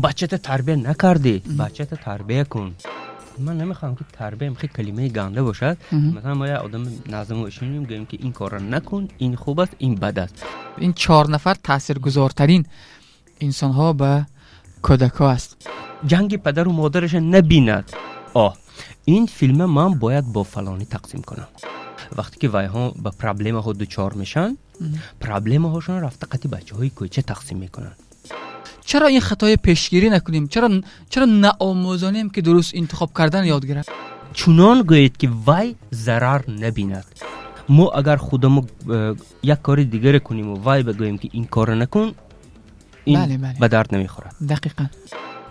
Бачата тарбия накардӣ, бачата тарбия кун. Ман намехоҳам, ки тарбия хеле калимаи ганда бошад. Масалан, мо як одами назм ишонем, гӯем, ки ин корро накун, ин хуб аст, ин бад аст. Ин чор нафар таъсиргузортарин инсонҳо ба кӯдакҳо аст. Ҷанги падару модараша набинад. Оҳ, ин филма ман бояд бо фалонӣ тақсим кунам. Вақте ки вайҳо ба проблемаҳо дучор мешаванд, проблемаҳошон рафта қати бачаҳои кӯча тақсим мекунанд. Чаро ин хатои пешгирӣ накунем? Чаро наомӯзонем, ки дуруст интихоб кардан ёд гирад? Чунон гӯед, ки вай зарар набинад. Мо агар худамо як кори дигаре куниму вай бигӯем, ки ин корро накун, ин ба дард намехӯрад.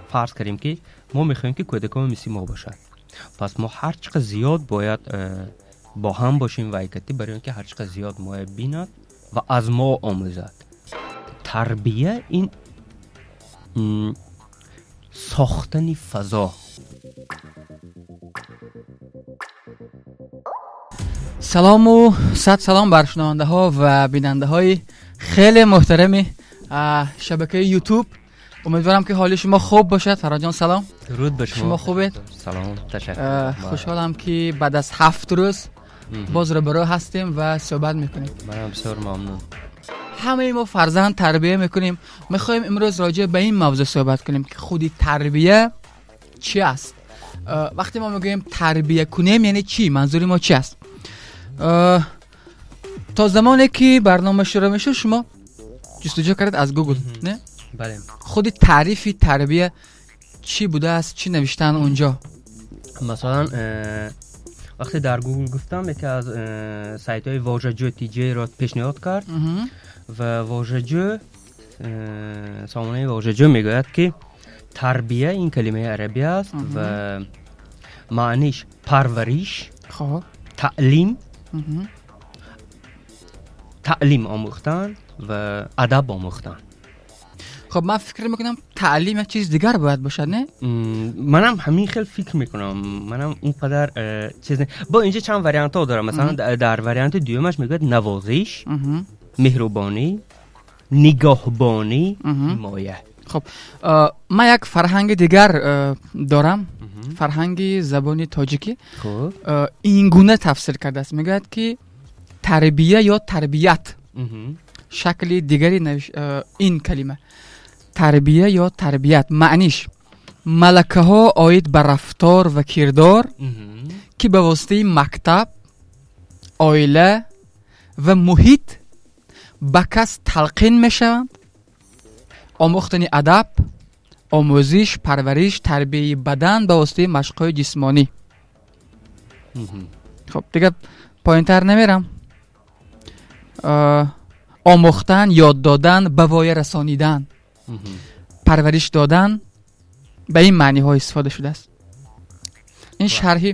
Фарз кардем, ки мо мехоҳем, ки кӯдакомо мисли мо бошад, пас мо ҳар чӣ қадр зиёд бояд бо ҳам бошем вайкатӣ, барои он ки ҳар чӣ қадр зиёд моя бинад ва аз мо омӯзад. Тарбия ин сохтани фазо. Салому сад салом бар шунавандаҳо ва бинандаҳои хеле муҳтарами шабакаи Ютуб. Умедворам, ки ҳоли шумо хуб бошад. Фарҳодҷон, салом. Дуруд ба шумо. Шумо хубед? Салом, ташаккур. Хушҳолам, ки баъд аз 7 рӯз боз рӯбарӯ ҳастем ва суҳбат мекунем. Манам бисёр мамнун. Ҳамаи мо фарзанд тарбия мекунем. Мехоҳем имрӯз роҷеъ ба ин мавзӯъ суҳбат кунем, ки худи тарбия чӣ аст. Вақте мо мегӯем тарбия кунем, яъне чӣ? Манзури мо чӣ аст? То замоне ки барнома шурӯъ мешуд, шумо ҷустуҷӯ кардед аз Гугл, не? Бале. Худи таърифи тарбия чӣ будааст, чӣ навиштан унҷо? Масалан, вақте дар Гугл гуфтам, яке аз сайтҳои вожаҷӯ тиҷро пешниҳод кард ва вожаҷӯ, сомонаи вожаҷӯ мегӯяд, ки тарбия ин калимаи арабӣ аст ва маъниш парвариш, таълим, таълим омӯхтан ва адаб омӯхтан. Хоб, ман фикр мекунам, таълим як чизи дигар бояд бошад, не? Манам ҳамин хел фикр мекунам. Манам он қадар чиз не. Бо инҷа чанд вариантҳо дорам. Масалан, дар варианти дуюмаш мегӯяд навозиш, меҳрубонӣ, нигоҳбонӣ, ҳимоя. Хоб, ман як фарҳанги дигар дорам, фарҳанги забони тоҷикӣ. Ин гуна тафсир кардааст, мегӯяд, ки тарбия ё тарбият, шакли дигари ин калима тарбия ё тарбият, маъниш малакаҳо оид ба рафтор ва кирдор, ки ба воситаи мактаб, оила ва муҳит ба кас талқин мешаванд, омӯхтани адаб, омӯзиш, парвариш, тарбияи бадан ба воситаи машқҳои ҷисмонӣ. Хоб, дигар поёнтар намерам. Омӯхтан, ёд додан, ба воя расонидан, парвариш додан, ба ин маъниҳо истифода шудааст. Ин шарҳи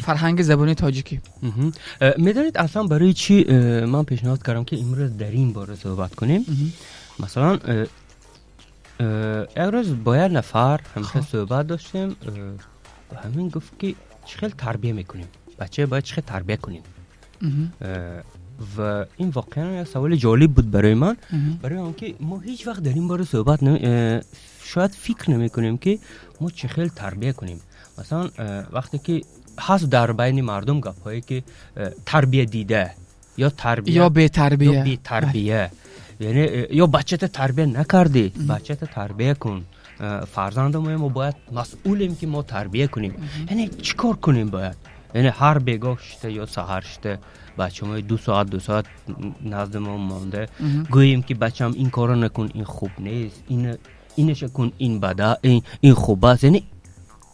фарҳанги забони тоҷикӣ. Медонед, аслан барои чӣ ман пешниҳод кардам, ки имрӯз дар ин бора суҳбат кунем? Масалан, як рӯз бо як нафар ҳамихел суҳбат доштем ва ҳамин гуфт, ки чӣ хел тарбия мекунем, бача бояд чӣ хел тарбия кунем. Ва ин воқеан як саволи ҷолиб буд барои ман, барои он ки мо ҳеҷ вақт дар ин бора суҳбат, шояд фикр намекунем, ки мо чӣ хел тарбия кунем. Масалан, вақте ки ҳаст дар байни мардум гапҳое, ки тарбия дида ё тарбия ё бетарбия. Ё бетарбия, яъне ё бачата тарбия накардӣ, бачата тарбия кун, фарзандамо мо бояд масъулем, ки мо тарбия кунем. Яъне чӣ кор кунем бояд? Яъне ҳар бегоҳ шита ё саҳар шита бачаҳои 2 соат, 2 соат назди мо монда гӯем, ки бачам, ин корро накун, ин хуб нест, инаша кун, ин бада, ин хуб аст. Яъне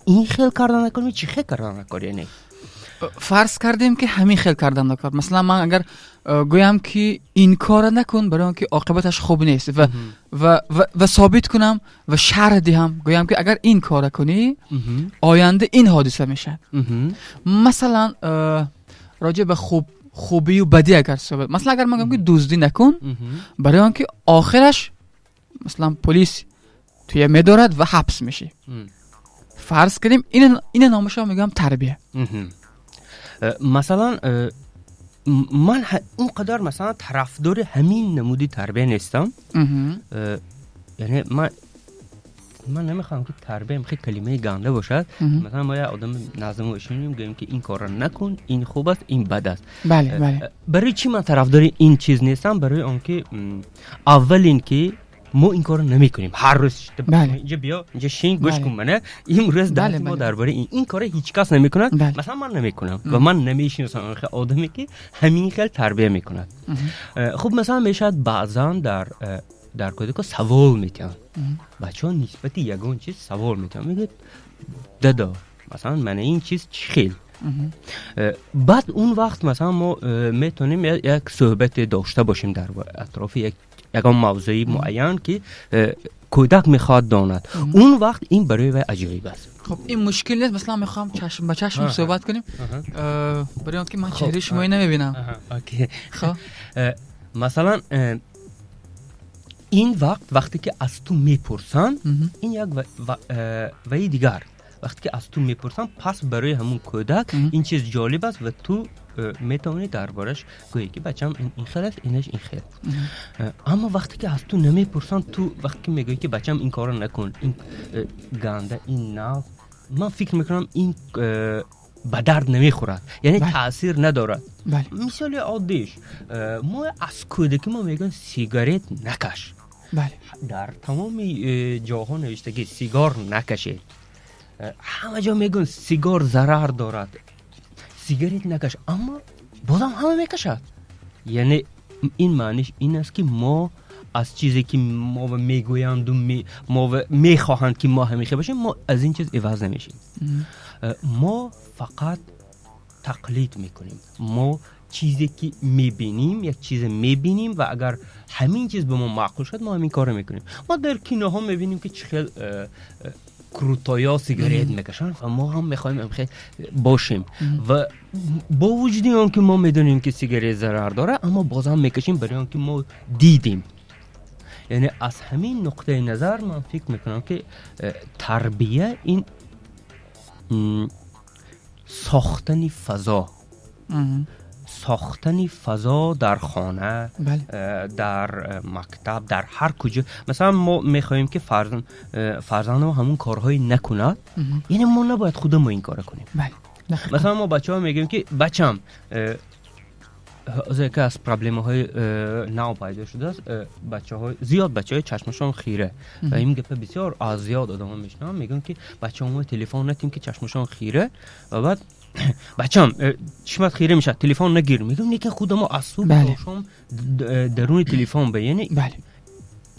ин хел карда накунем, чӣ хел карда накор яъне? Фарз кардем, ки ҳамин хел кардан накор. Масалан, ман агар гӯям, ки ин корро накун, барои он ки оқибаташ хуб нест, ва собит кунам ва шарҳ диҳам, гӯям, ки агар ин корро кунӣ, оянда ин ҳодиса мешавад. Масалан, роҷеъ ба хубию бадӣ агар суҳбат, масалан, агар ман гӯям, ки дуздӣ накун, барои он ки охираш, масалан, полис туя медорад ва ҳабс мешӣ, фарз кунем, ина номашро мегӯям тарбия. Масалан, ман он қадар, масалан, тарафдори ҳамин намуди тарбия нестам. Яъне ман Ман намехоҳам, ки тарбия хеле калимаи ганда бошад. Масалан, мо як одам назди мо ишинем, гӯем, ки ин корро накун, ин хуб аст, ин бад аст. бале бале Барои чӣ ман тарафдори ин чиз нестам? Барои он ки аввалин ки мо ин корро намекунем ҳар рӯз. Инҷа биё, инҷа шин, гӯш кун, мана имрӯз дарси мо дар бораи ин корро ҳеҷ кас намекунад. Масалан, ман намекунам ва ман намешиносам одаме, ки ҳамин хел тарбия мекунад. Хуб, масалан, мешавад, баъзан дар кӯдако савол метиҳанд, бачаҳо нисбати ягон чиз савол метиҳанд, мегӯяд: «Дадо, масалан, мана ин чиз чӣ хел?» Баъд он вақт, масалан, мо метавонем як суҳбате дошта бошем дар атрофи ягон мавзӯи муайян, ки кӯдак мехоҳад донад. Он вақт ин барои вай аҷоиб аст. Хуб, ин мушкил нест. Масалан, мехоҳам чашм ба чашм суҳбат кунем, барои он ки ман чеҳраи шумои намебинам. Масалан, ин вақт, вақте ки аз ту мепурсанд, ин як ваи дигар. Вақте ки аз ту мепурсанд, пас барои ҳамун кӯдак ин чиз ҷолиб аст ва ту метавонӣ дар бораш гӯӣ, ки бачам, ин хел аст, инаш ин хел. Аммо вақте ки аз ту намепурсанд, ту вақте ки мегӯӣ, ки бачам, ин корро накун, ин ганда, ин нав, ман фикр мекунам, ин ба дард намехӯрад, яъне таъсир надорад. Мисоли оддиш: мо аз кӯдаки мо мегӯем, сигарет накаш. Дар тамоми ҷоҳо навиштагӣ, сигор накашед. Ҳама ҷо мегӯянд, сигор зарар дорад, сигарет накаш, аммо бозам ҳама мекашад. Яъне ин маъниш ин аст, ки мо аз чизе, ки мо мегӯянду мо мехоҳанд, ки мо ҳамеша бошем, мо аз ин чиз иваз намешем. Мо фақат тақлид мекунем. Мо чизе ки мебинем, як чизе мебинем ва агар ҳамин чиз ба мо маъқул шуд, мо ҳамин корро мекунем. Мо дар киноҳо мебинем, ки чӣ хел крутоё сигарет мекашанд ва мо ҳам мехоҳем хел бошем. Ва бо вуҷуди он ки мо медонем, ки сигарет зарар дорад, аммо бозам мекашем, барои он ки мо дидем. Яъне аз ҳамин нуқтаи назар ман фикр мекунам, ки тарбия ин сохтани фазо, сохтани фазо дар хона, дар мактаб, дар ҳар куҷо. Масалан, мо мехоҳем, ки фарзандмо ҳамун корҳое накунад, яъне мо набояд худамо ин корро кунем. Масалан, мо бачаҳо мегӯем, ки бачам, яке аз проблемаҳои нав пайдо шудааст, бачаҳои зиёд, бачаҳои чашмашон хира. Ва ин гапа бисёр аз зиёд одамо мешунавам, мегӯям, ки бачаҳомо телефон натим, ки чашмашон хира. Ва баъд: «Бачам, чишмат хира мешавад, телефон нагир», мегӯям. Лекин худамо аз субҳ то шом даруни телефон ба, яъне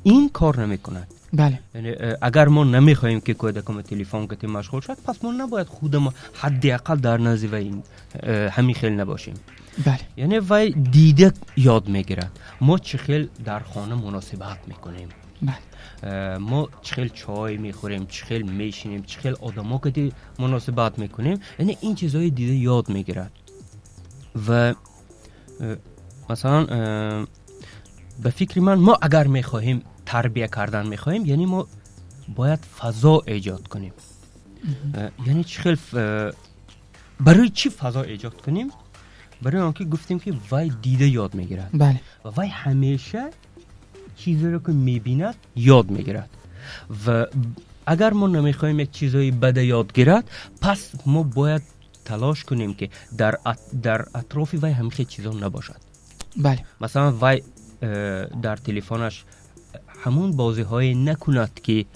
ин кор намекунад. Яъне агар мо намехоҳем, ки кӯдакамо телефон кати машғул шавад, пас мо набояд худамо ҳадди ақал дар назди вай ҳамин хел набошем. Яъне вай дида ёд мегирад, мо чӣ хел дар хона муносибат мекунем, мо чӣ хел чой мехӯрем, чӣ хел мешинем, чӣ хел одамо кати муносибат мекунем. Яъне ин чизҳои дида ёд мегирад. Ва масалан, ба фикри ман, мо агар мехоҳем тарбия кардан мехоҳем, яъне мо бояд фазо эҷод кунем. Яъне чӣ хел, барои чӣ фазо эҷод кунем? Барои он ки гуфтем, ки вай дида ёд мегирад ва вай ҳамеша чизеро, ки мебинад, ёд мегирад. Ва агар мо намехоҳем як чизҳои бада ёд гирад, пас мо бояд талош кунем, ки дар атрофи вай ҳамин хел чизо набошад. Масалан, вай дар телефонаш ҳамун бозиҳое накунад, ки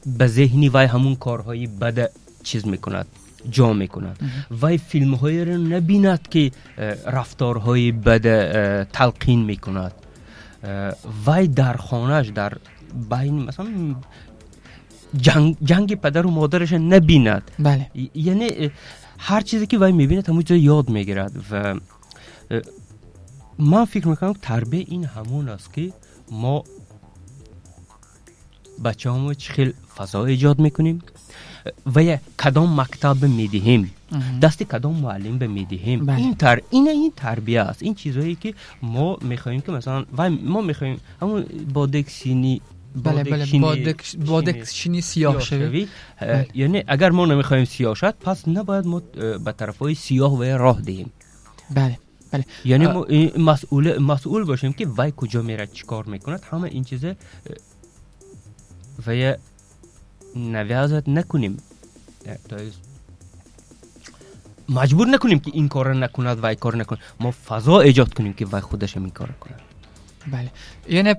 ба зеҳни вай ҳамун корҳои бада чиз мекунад, ҷо мекунад. Вай филмҳоеро набинад, ки рафторҳои бада талқин мекунад. Вай дар хонааш, дар байни, масалан, ҷанги падару модараша набинад. Яъне ҳар чизе, ки вай мебинад, ҳамун чизо ёд мегирад. Ва ман фикр мекунам, тарбия ин ҳамон аст, ки мо бачаҳомо чӣ хел фазо эҷод мекунем ва я кадом мактаб медиҳем, дасти кадом муаллим ба медиҳем. Ин тарбия аст. Ин чизҳое, ки мо мехоҳем, ки масалан вай, мо мехоҳем ҳамун бодекшини бодекшини сиёҳ шавӣ. Яъне агар мо намехоҳем сиёҳ шавад, пас набояд мо ба тарафҳои сиёҳ вай роҳ диҳем. бале бале Яъне мо масъул бошем, ки вай куҷо мерад, чӣ кор мекунад, ҳама ин чиза ва я Навязывать накунем, то есть маҷбур накунем, ки ин корро накунад, вай кор накунад. Мо фазо эҷод кунем, ки вай худаш ҳамин корро кунад. Бале, яъне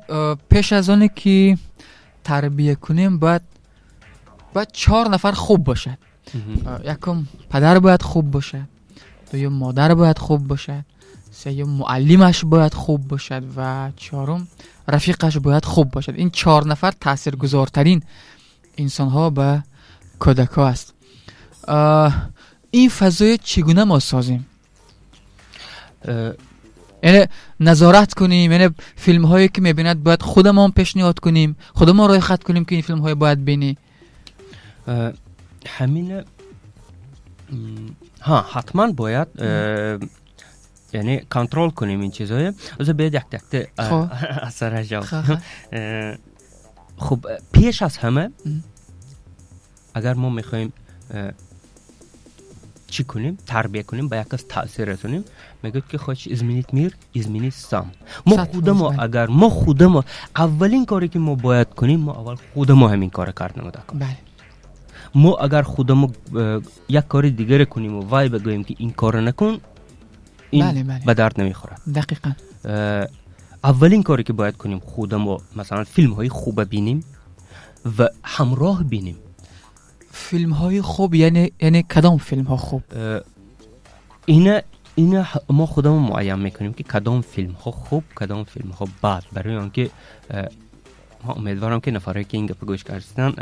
пеш аз оне ки тарбия кунем, бояд чор нафар хуб бошад. Якум, падар бояд хуб бошад, дуюм, модар бояд хуб бошад, сеюм, муаллимаш бояд хуб бошад ва чорум, рафиқаш бояд хуб бошад. Ин чор нафар таъсиргузортарин инсонҳо ба кӯдакҳо аст. Ин фазоя чӣ гуна мо созем? Яъне назорат кунем, яъне филмҳое ки мебинад, бояд худамон пешниҳод кунем, худамон рӯйхат кунем, ки ин филмҳое бояд бинӣ? Ҳамина ҳа, ҳатман бояд, яъне контрол кунем ин чизҳое. Озо биёед якта якта аз сараш ҷавоб. Хуб, пеш аз ҳама, агар мо мехоҳем чӣ кунем, тарбия кунем, ба як кас таъсир расонем, мегӯяд ки хочешь изменить мир, изменись сам. Мо худамо, агар мо худамо, аввалин коре ки мо бояд кунем, мо аввал худамо ҳамин кора карда намуда. Мо агар худамо як кори дигаре куниму вай бигӯем, ки ин корро накун, ин ба дард намехӯрад. Аввалин коре ки бояд кунем, худамо, масалан, филмҳои хуба бинем ва ҳамроҳ бинем. Филмҳои хуб, яъне кадом филмҳо хуб? Ина мо худамон муайян мекунем, ки кадом филмҳо хуб, кадом филмҳо бад, барои он ки ман умедворам, ки нафарое ки ин гапа гӯш карданд,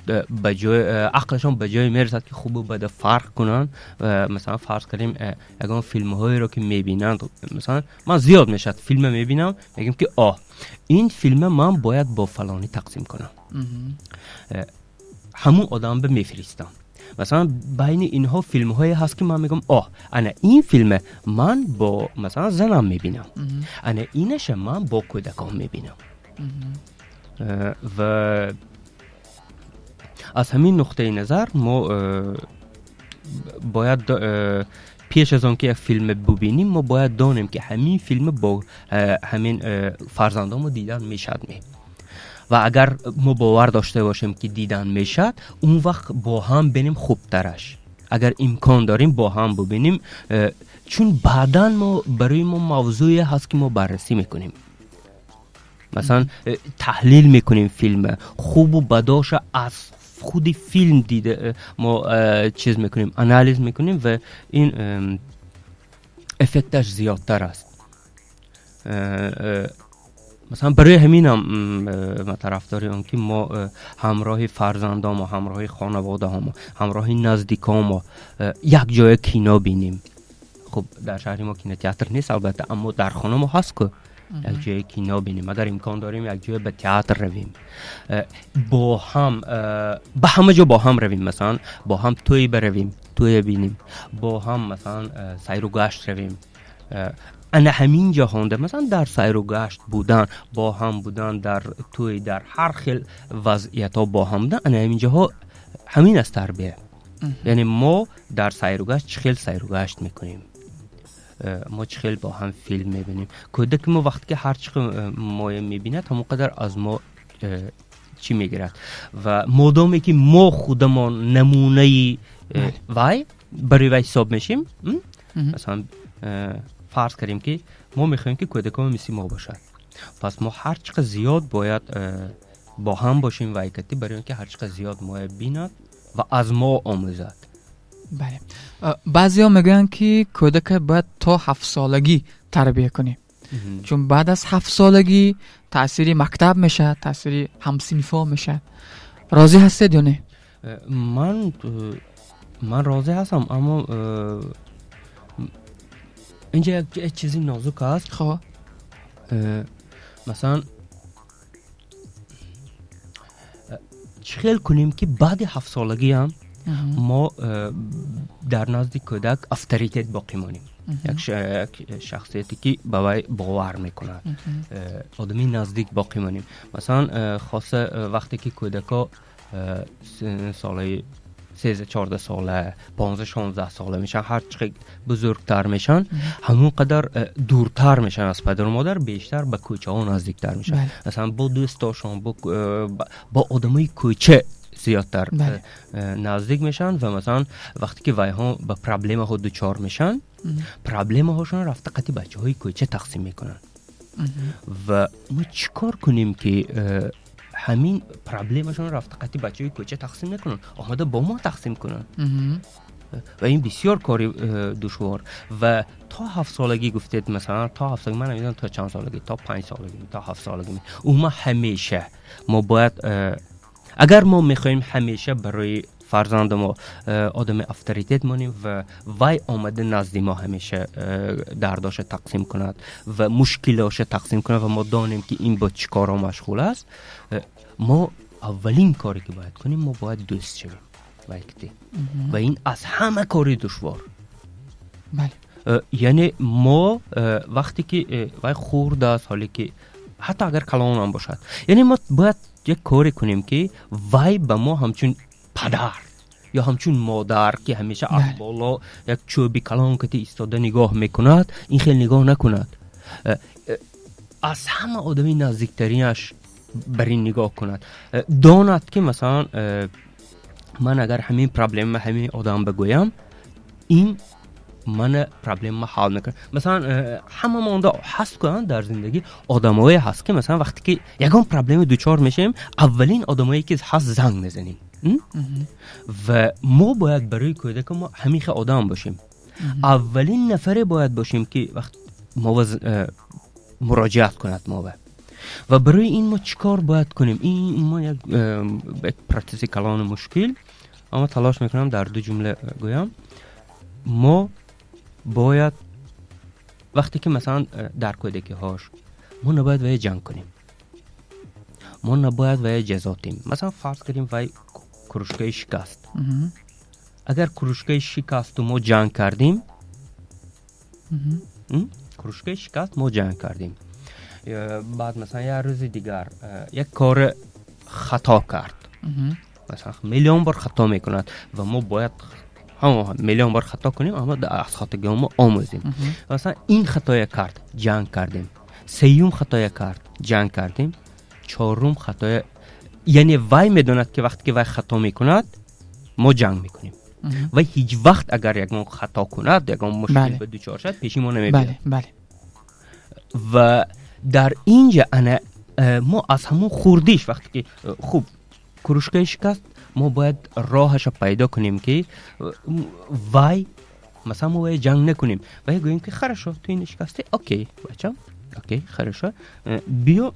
ба ҷои ақлашон ба ҷое мерасад, ки хубу бада фарқ кунанд. Масалан, фарз кардем, ягон филмҳоеро ки мебинанд, масалан, ман зиёд мешавад, филма мебинам, мегӯям, ки оҳ, ин филма ман бояд бо фалонӣ тақсим кунам, ҳамун одам ба мефиристам. Масалан, байни инҳо филмҳое ҳаст, ки ман мегӯям: оҳ, ана ин филме ман бо, масалан, занам мебинам, ана инаша ман бо кӯдакон мебинам. Ва аз ҳамин нуқтаи назар мо бояд пеш аз он ки як филме бубинем, мо бояд донем, ки ҳамин филме бо ҳамин фарзандонмо дидан мешавад ме. Ва агар мо бовар дошта бошем, ки дидан мешавад, он вақт бо ҳам бинем хубтараш. Агар имкон дорем, бо ҳам бубинем, чун баъдан мо барои мо мавзӯе ҳаст, ки мо баррасӣ мекунем, масалан, таҳлил мекунем филма, хубу бадоша аз худи филм дида мо чиз мекунем, анализ мекунем ва ин эффекташ зиёдтар аст. Масалан, барои ҳаминам ман тарафдори он ки мо ҳамроҳи фарзандомо, ҳамроҳи хонаводаҳомо, ҳамроҳи наздикомо як ҷоя кино бинем. Хуб, дар шаҳри мо кинотеатр нест, албатта, аммо дар хона мо ҳаст ку. Як ҷое кино бинем, агар имкон дорем, як ҷое ба театр равем, бо ҳам ба ҳама ҷо бо ҳам равем, масалан, бо ҳам тӯй баравем, тӯя бинем, бо ҳам, масалан, сайру гашт равем. Ана ҳамин ҷаҳонда, масалан, дар сайру гашт будан, бо ҳам будан, дар тӯй, дар ҳар хел вазъиятҳо бо ҳам будан, ана ҳамин ҷоҳо ҳамин аст тарбия. Яъне мо дар сайру гашт чӣ хел сайру гашт мекунем, мо чӣ хел бо ҳам филм мебинем. Кӯдаки мо вақте ки ҳар чӣ моя мебинад, ҳамон қадар аз мо чӣ мегирад. Ва модоме ки мо худамон намунаи вай барои вай ҳисоб мешем, масалан, фарз кардем, ки мо мехоҳем, ки кӯдакон мисли мо бошад, пас мо ҳар чӣ қадр зиёд бояд бо ҳам бошем вайкатӣ, барои он ки ҳар чӣ қадр зиёд моя бинад ва аз мо омӯзад. Бале, баъзеҳо мегӯянд, ки кӯдака бояд то 7-солагӣ тарбия кунем, чун баъд аз 7-солагӣ таъсири мактаб мешавад, таъсири ҳамсинфҳо мешавад. Розӣ ҳастед ё не? Ман розӣ ҳастам, аммо инҷа як чизи нозук аст. Масалан, чӣ хел кунем, ки баъди 7-солагиам мо дар назди кӯдак авторитет боқӣ монем, як шахсияте, ки ба вай бовар мекунад, одами наздик боқӣ монем? Масалан, хоса вақте ки кӯдако солаи 13, 14 сола, 15, 16 сола мешаванд, ҳар чӣ бузургтар мешаванд, ҳамон қадар дуртар мешаванд аз падару модар, бештар ба кӯчаҳо наздиктар мешаванд, масалан, бо дӯстошон, бо одамои кӯча Зиёдтар наздик мешаванд ва масалан, вақте ки вайҳо ба проблемаҳо дучор мешаванд, проблемаҳошон рафта қати бачаҳои кӯча тақсим мекунанд. Ва мо чӣ кор кунем, ки ҳамин проблемашон рафта қати бачаҳои кӯча тақсим накунанд, омада бо мо тақсим кунанд? Ва ин бисёр кори душвор. Ва то 7 солагӣ гуфтед, масалан, то 7 солагӣ, ман намедонам то чанд солагӣ, то 5 солагӣ, то 7 солагӣ, умуман ҳамеша мо бояд, агар мо мехоҳем ҳамеша барои фарзанди мо одами авторитет монем ва вай омада назди мо ҳамеша дардоша тақсим кунад ва мушкилоша тақсим кунад ва мо донем, ки ин бо чӣ корҳо машғул аст, мо аввалин коре ки бояд кунем, мо бояд дӯст шавем вайкти. Ва ин аз ҳама кори душвор. Яъне мо вақте ки вай хурд аст, ҳоле ки ҳатто агар калонам бошад, яъне мо бояд як коре кунем, ки вай ба мо ҳамчун падар ё ҳамчун модар, ки ҳамеша аз боло як чӯби калон кати истода нигоҳ мекунад, ин хел нигоҳ накунад, аз ҳама одами наздиктаринаш бар ин нигоҳ кунад, донад, ки масалан, ман агар ҳамин проблема ҳамин одам бигӯям, ин мана проблема ҳал мекунад. Масалан, ҳама монда ҳаст кунанд, дар зиндагӣ одамое ҳаст, ки масалан, вақте ки ягон проблема дучор мешавем, аввалин одамое ки ҳаст, занг мезанем. Ва мо бояд барои кӯдака мо ҳамин хел одам бошем, аввалин нафаре бояд бошем, ки вақт мо муроҷиат кунад мова. Ва барои ин мо чӣ кор бояд кунем? Ин мо як процесси калону мушкил, аммо талош мекунам дар ду ҷумла гӯям. Мо бояд вақте ки масалан, дар кӯдакиҳош мо набояд вая ҷанг кунем, мо набояд вая ҷазо диҳем. Масалан, фарз кардем, вай кружкаи шикаст. Агар кружкаи шикасту мо ҷанг кардем, кружкаи шикаст, мо ҷанг кардем, баъд масалан, як рӯзи дигар як кори хато кард, масалан, миллион бор хато мекунад ва мо бояд ҳамо миллион бор хато кунем, аммо аз хатогиҳо мо омӯзем. Масалан, ин хатоя кард, ҷанг кардем, сеюм хатоя кард, ҷанг кардем, чорум хатоя, яъне вай медонад, ки вақте ки вай хато мекунад, мо ҷанг мекунем. Вай ҳеҷ вақт агар ягон хато кунад, ягон мушкил ба дучор шавад, пеши мо намебиёд. Ва дар инҷа ана мо аз ҳамон хурдиш, вақте ки хуб, кружкаи шикаст, мо бояд роҳаша пайдо кунем, ки вай масалан, мо вай ҷанг накунем, вай гӯем, ки хорошо, ту ин шикастӣ, окей, бачам, окей, хорошо, биё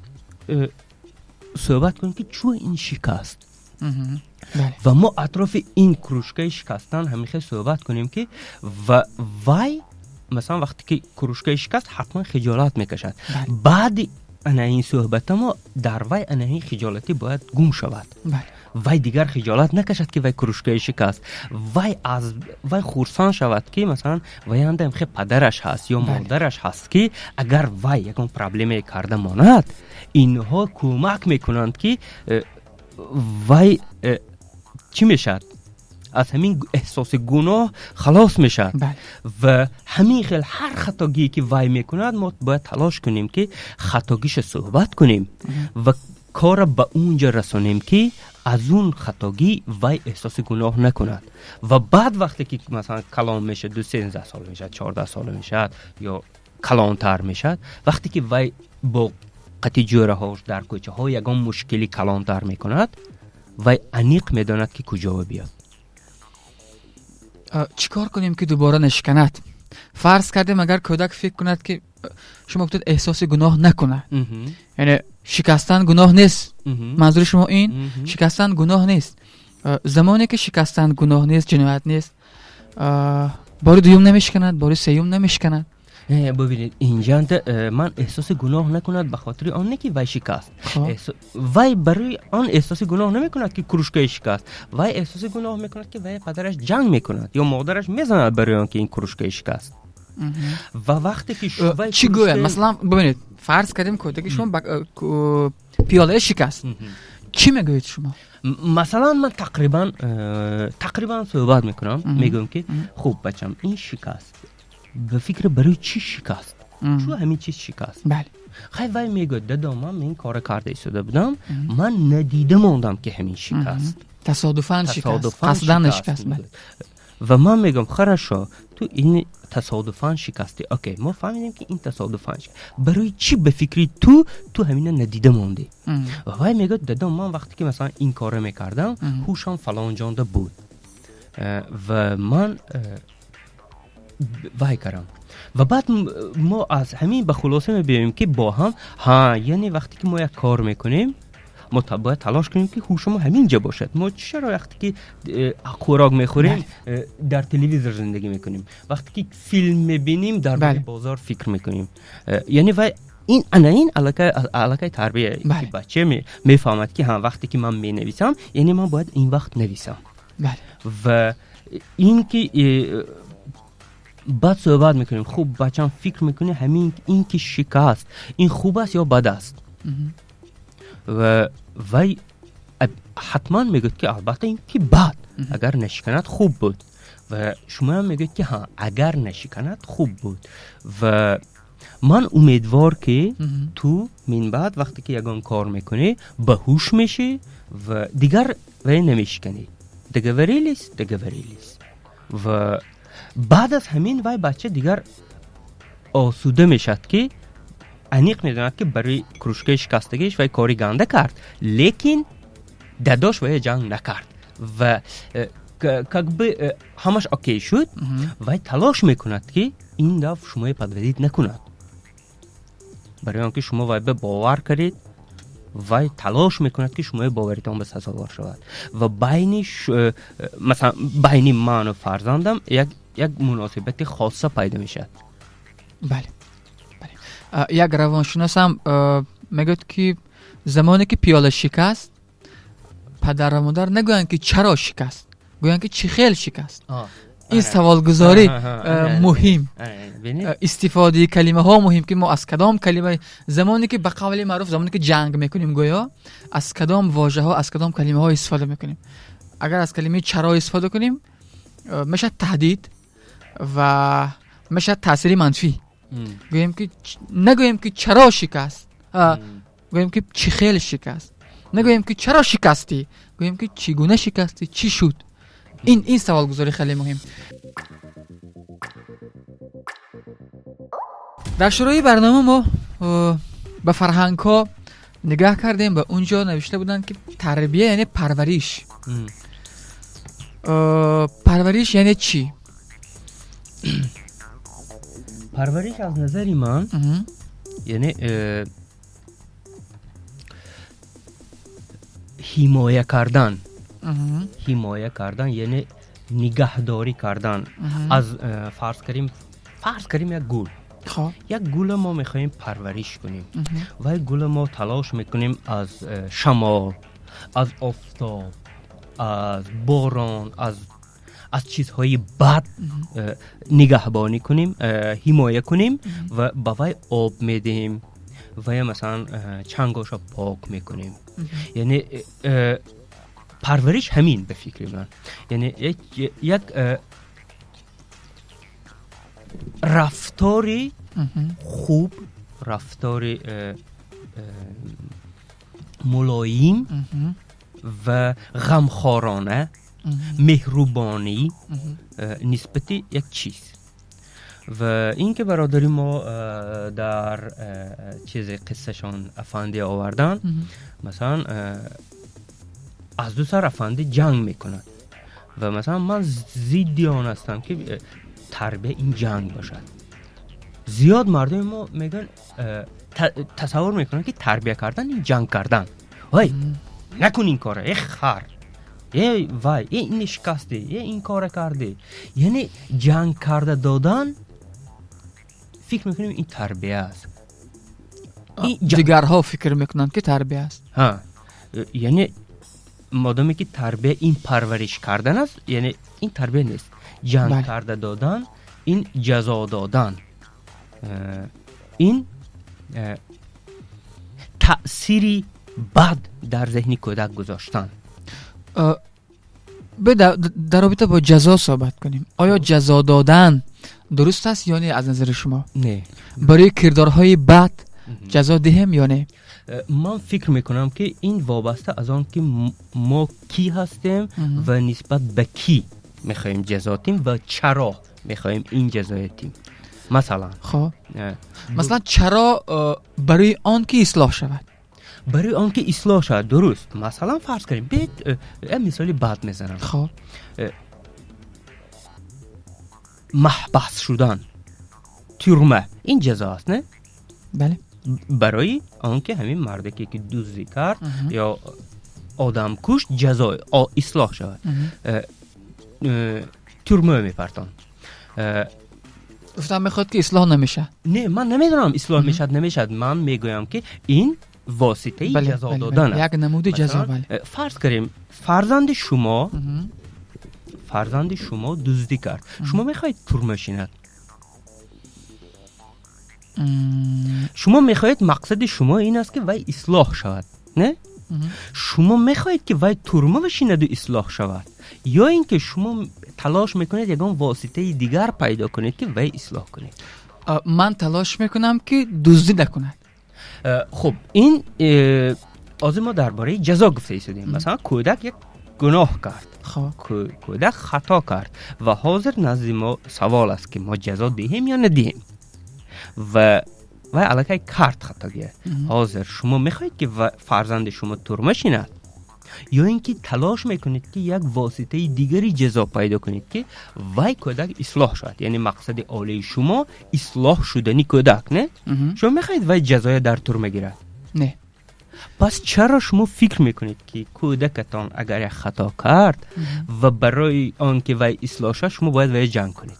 суҳбат кунем, ки чӯ ин шикаст. Ва мо атрофи ин кружкаи шикастан ҳамин суҳбат кунем, ки ва вай масалан, вақте ки кружкаи шикаст, ҳатман хиҷолат мекашад. Баъди ана ин суҳбата мо дар вай ана ин хиҷолатӣ бояд гум шавад, вай дигар хиҷолат накашад, ки вай кружкаи шикаст, вай аз вай хурсанд шавад, ки масалан, вай андам хе падараш ҳаст ё модараш ҳаст, ки агар вай ягон проблемае карда монад, инҳо кӯмак мекунанд, ки вай чӣ мешавад, аз ҳамин эҳсоси гуноҳ халос мешавад. Ва ҳамин хел ҳар хатогие ки вай мекунад, мо бояд талош кунем, ки хатогиша суҳбат кунем ва корра ба унҷа расонем, ки аз он хатогӣ вай эҳсоси гуноҳ накунад. Ва баъд вақте ки масалан, калон мешавад, ду 13 сола мешавад, 14 сола мешавад ё калонтар мешавад, вақте ки вай бо қати ҷӯраҳош дар кӯчаҳо ягон мушкили калонтар мекунад, вай аниқ медонад, ки куҷо биёд. Чӣ кор кунем, ки дубора нашиканад? Фарз кардем, агар кӯдак фикр кунад, ки шумо гуфтед, эҳсоси гуноҳ накунад, яъне шикастан гуноҳ нест, манзури шумо ин, шикастан гуноҳ нест. Замоне ки шикастан гуноҳ нест, ҷиноят нест, бори дуюм намешиканад, бори сеюм намешиканад. Бибинед, инҷанда ман эҳсоси гуноҳ накунад ба хотири он не, ки вай шикаст. Вай барои он эҳсоси гуноҳ намекунад, ки кружкаи шикаст. Вай эҳсоси гуноҳ мекунад, ки вай падараш ҷанг мекунад ё модараш мезанад барои он ки ин кружкаи шикаст. Ва вақте ки чӣ гӯяд? Масалан, бибинед, фарз кардем, кӯдаки шумо пиёлаи шикаст, чӣ мегӯед шумо? Масалан, ман тақрибан суҳбат мекунам, мегӯям, ки хуб, бачам, ин шикаст, ба фикр, барои чӣ шикаст, чӯ ҳамин чиз шикаст? Хай, вай мегӯяд: «Дадо, ман ин кора карда истода будам, ман надида мондам, ки ҳамин шикаст». Тасодуфан шикаст, қасдан нашикаст. Ва ман мегӯям: хорошо, ту ин тасодуфан шикастӣ, окей, мо фаҳмидем, ки ин тасодуфан. Барои чӣ, ба фикри ту, ту ҳамина надида мондӣ? Ва вай мегӯяд: дадом, ман вақте ки масалан ин корро мекардам, ҳушам фалон ҷонда буд ва ман вай кардам. Ва баъд мо аз ҳамин ба хулоса мебиёем, ки бо ҳам, ҳа, яъне вақте ки мо як кор мекунем, мо бояд талош кунем, ки ҳушамо ҳамин ҷа бошад. Мо чаро вақте ки хӯрок мехӯрем, дар телевизор зиндагӣ мекунем, вақте ки филм мебинем, дар бораи бозор фикр мекунем? Яъне вай ин ана ин аллакай тарбия, ки бача мефаҳмад, ки ҳа, вақте ки ман менависам, яъне ман бояд ин вақт нависам. Ва ин ки баъд суҳбат мекунем: хуб, бачам, фикр мекунӣ, ҳамин ин ки шикаст, ин хуб аст ё бад аст? Ва вай ҳатман мегӯяд, ки албатта, ин ки бад, агар нашиканад, хуб буд. Ва шумоам мегӯед, ки ҳа, агар нашиканад, хуб буд. Ва ман умедвор, ки ту минбаъд вақте ки ягон кор мекунӣ, ба ҳуш мешӣ ва дигар вай намешиканӣ. Договорились? Договорились. Ва баъд аз ҳамин вай бача дигар осуда мешавад, ки аниқ медонад, ки барои кружкаи шикастагиш вай кори ганда кард, лекин дадош вая ҷанг накард ва как бы ҳамаш окей шуд. Вай талош мекунад, ки ин дафъ шумои подводить накунад. Барои он ки шумо вай ба бовар кардед, вай талош мекунад, ки шумои боваритон ба сазовор шавад. Ва байни масалан, байни ману фарзандам як муносибати хоса пайдо мешавад. Бале, як равоншиносам мегӯяд, ки замоне ки пиёла шикаст, падару модар нагӯянд, ки чаро шикаст, гӯянд, ки чӣ хел шикаст. Ин саволгузорӣ муҳим, истифодаи калимаҳо муҳим, ки мо аз кадом калима, замоне ки, ба қавли маъруф, замоне ки ҷанг мекунем, гӯё аз кадом вожаҳо, аз кадом калимаҳо истифода мекунем. Агар аз калимаи чаро истифода кунем, мешавад таҳдид ва мешавад таъсири манфӣ. Гӯем ки, нагӯем, ки чаро шикаст, гӯем, ки чӣ хел шикаст. Нагӯем, ки чаро шикастӣ, гӯем, ки чӣ гуна шикастӣ, чӣ шуд. Ин саволгузорӣ хеле муҳим. Дар шурӯи барнома мо ба фарҳангҳо нигаҳ кардем ва унҷо навишта буданд, ки тарбия яъне парвариш. Парвариш яъне чӣ? Парвариш аз назари ман яъне ҳимоя кардан, ҳимоя кардан, яъне нигаҳдорӣ кардан аз фарз кардем як гул. Як гула мо мехоҳем парвариш кунем. Вай гула мо талош мекунем аз шамол, аз офтоб, аз борон, аз чизҳои бад нигаҳбонӣ кунем, ҳимоя кунем ва ба вай об медиҳем, вая масалан чангоша пок мекунем. Яъне парвариш ҳамин, ба фикри ман, яъне як рафтори хуб, рафтори мулоим ва ғамхорона, меҳрубонӣ нисбати як чиз. Ва ин ки бародари мо дар чизи қиссашон афанди овардан, масалан, аз ду сар афанди ҷанг мекунад. Ва масалан, ман зидди он ҳастам, ки тарбия ин ҷанг бошад. Зиёд мардуми мо мегӯянд, тасаввур мекунанд, ки тарбия кардан ин ҷанг кардан. Ой, накун ин кора, э хар, э вай, э ин шикастӣ, э ин кора кардӣ. Яъне ҷанг карда додан, фикр мекунем, ин тарбия аст. Дигарҳо фикр мекунанд, ки тарбия аст. Ҳа, яъне модоме ки тарбия ин парвариш кардан аст, яъне ин тарбия нест. Ҷанг карда додан ин ҷазо додан, ин таъсири бад дар зеҳни кӯдак гузоштан. Дар робита бо ҷазо суҳбат кунем. Оё ҷазо додан дуруст аст ё не аз назари шумо? Не. Барои кирдорҳои бад ҷазо диҳем ё не? Ман фикр мекунам, ки ин вобаста аз он ки мо кӣ ҳастем ва нисбат ба кӣ мехоҳем ҷазо тим ва чаро мехоҳем ин ҷазоя тим, масалан. Хоб, масалан, чаро? Барои он ки ислоҳ шавад. Барои он ки ислоҳ шавад, дуруст. Масалан, фарз кунем, бед як мисоли бад мезанам. Хоб. Маҳбас шудан, тюрьма, ин ҷазо аст, не? Бале. Барои он ки ҳамин мардаке ки дуздӣ кард ё одам кушт, ҷазо ислоҳ шавад, тюрьма мепартон. Гуфтам мехоҳад, ки ислоҳ намешавад. Не, ман намедонам, ислоҳ мешавад, намешавад. Ман мегӯям, ки ин воситаи ҷазо додан. Як намуди ҷазо, бале. Фарз кунем, фарзанди шумо дуздӣ кард, шумо мехоҳед тюрьма шинад? Шумо мехоҳед, мақсади шумо ин аст, ки вай ислоҳ шавад, не? Шумо мехоҳед, ки вай тюрьма бишинаду ислоҳ шавад, ё ин ки шумо талош мекунед, ягон воситаи дигар пайдо кунед, ки вай ислоҳ кунед? Ман талош мекунам, ки дуздӣ накунад. Хуб, ин ҳозир мо дар бораи ҷазо гуфта истодем. Масалан, кӯдак як гуноҳ кард, кӯдак хато кард ва ҳозир назди мо савол аст, ки мо ҷазо диҳем ё надиҳем, ва вай аллакай кард хатогия. Ҳозир шумо мехоҳед, ки фарзанди шумо тюрьма шинад, ё ин ки талош мекунед, ки як воситаи дигари ҷазо пайдо кунед, ки вай кӯдак ислоҳ шавад? Яъне мақсади олии шумо ислоҳ шудани кӯдак, не? Шумо мехоҳед, вай ҷазоя дар тюрьма гирад? Не. Пас чаро шумо фикр мекунед, ки кӯдакатон агар як хато кард ва барои он ки вай ислоҳ шавад, шумо бояд вай ҷанг кунед?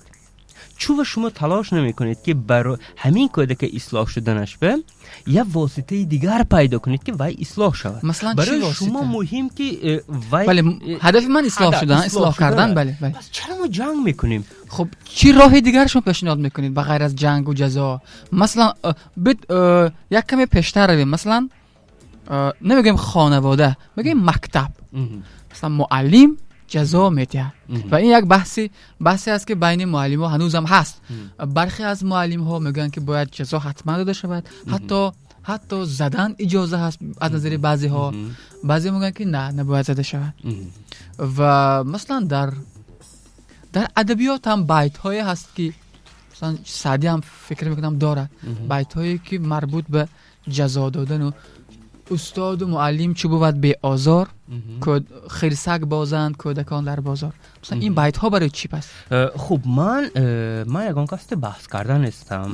Чува шумо талош намекунед, ки барои ҳамин кӯдака ислоҳ шуданаш ба як воситаи дигар пайдо кунед, ки вай ислоҳ шавад? Масалан, чӣ Барои восита? шумо муҳим, ки вай Бале, ҳадафи ман ислоҳ ҳадаф шудан, ислоҳ кардан, шудан. Бале. Пас чаро мо ҷанг мекунем? Хуб, чӣ роҳи дигар шумо пешниҳод мекунед ба ғайр аз ҷангу ҷазо? Масалан, бид як каме пештар равем. Масалан, намегӯем хонавода, мегӯем мактаб. Масалан, муаллим ҷазо медиҳад ва ин як баҳсе аст, ки байни муаллимҳо ҳанӯзам ҳаст. Бархе аз муаллимҳо мегӯянд, ки бояд ҷазо ҳатман дода шавад, ҳатто задан иҷоза ҳаст аз назари баъзеҳо. Баъзе мегӯянд, ки на, набояд зада шавад. Ва масалан, дар адабиёт ҳам байтҳое ҳаст, ки масалан Саъдӣ ҳам, фикр мекунам, дорад байтҳое, ки марбут ба ҷазо додану устоду муаллим чӣ бувад беозор, хирсак бозанд кӯдакон дар бозор. Масалан, ин байтҳо барои чӣ пас? Хуб, ман ягон касте баҳс карда нестам.